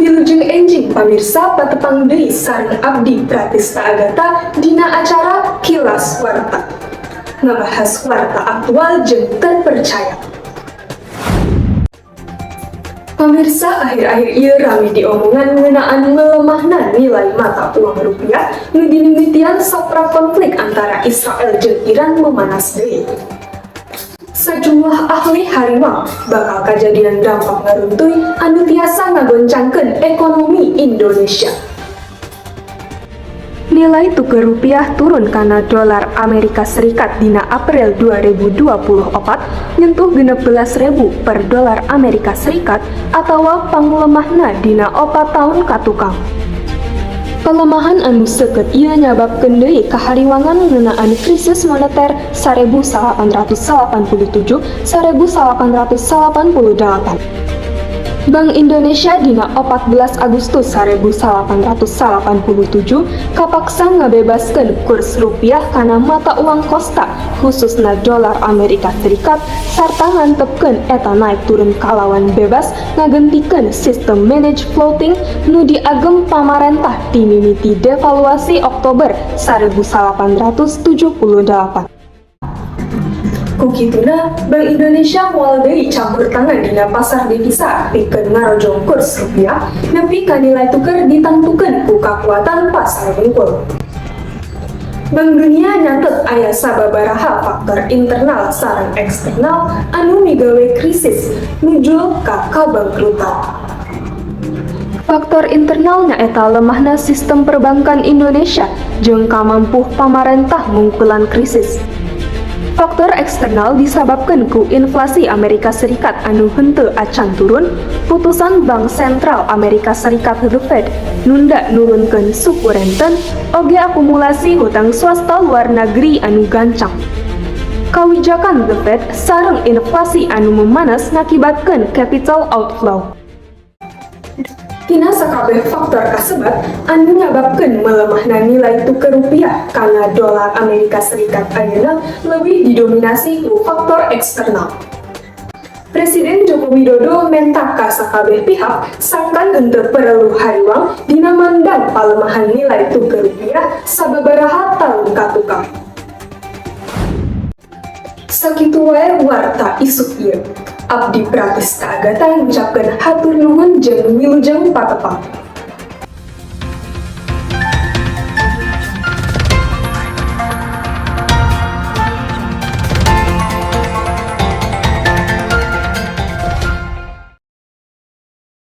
Wilujeng enjing, pamirsa, patepang deui sareng abdi, Pratista Agatha, dina acara Kilas Warta. Ngabahas warta aktual jeung terpercaya. Pamirsa, akhir-akhir ieu rame diomongan ngeunaan melemahna nilai mata uang rupiah nu dimimitian saprak konflik antara Israel jeung Iran memanas deui. Sajumlah ahli hariwang bakal kajadian dampak ngaruntuy anu tiasa ngagoncangkeun ekonomi Indonesia. Nilai tuker rupiah turun kana dolar Amerika Serikat dina April 2024 nyentuh 16.000 per dolar Amerika Serikat atawa panglemahna dina 4 taun katukang. Pelemahan anu seukeut ieu nyababkeun deui kahariwangan ngeunaan krisis moneter 1887-1888. Bank Indonesia dina 14 Agustus 1887 kapaksa ngabebaskeun kurs rupiah kana mata uang kosta, khususna dolar Amerika Serikat, sarta ngantepkeun eta naik turun kalawan bebas, ngagentikeun sistem managed floating nu diagem pamarentah ti mimiti devaluasi Oktober 1878. Ku kituna, Bank Indonesia moal deui campur tangan dina pasar devisa pikeun ngarojong kurs rupiah nepi ka nilai tuker ditangtukeun ku kakuatan pasar hungkul. Bank Dunia nyatet aya sababaraha faktor internal sareng eksternal anu migawe krisis nujul ka kabangkrutan. Faktor internal nyaeta lemahna sistem perbankan Indonesia jeung kamampuh pamarentah ngungkulan krisis. Faktor eksternal disababkeun ku inflasi Amerika Serikat anu henteu acan turun, putusan Bank Sentral Amerika Serikat The Fed nunda nurunkeun suku renten, oge akumulasi hutang swasta luar negeri anu gancang. Kawijakan The Fed sareng inflasi anu memanas ngakibatkeun capital outflow. Tina sakabeh faktor kasebat anu nyababkeun melemahna nilai tuker rupiah kana dolar Amerika Serikat ayeuna leuwih didominasi ku faktor eksternal. Presiden Joko Widodo menta ka sakabeh pihak sangkan henteu perlu hariwang dina mandang palemahan nilai tuker rupiah sababaraha taun katukang. Sakitu wae warta isuk ieu. Abdi, Pratista Agatha, ngucapkeun hatur nuhun jeung wilujeng patepang.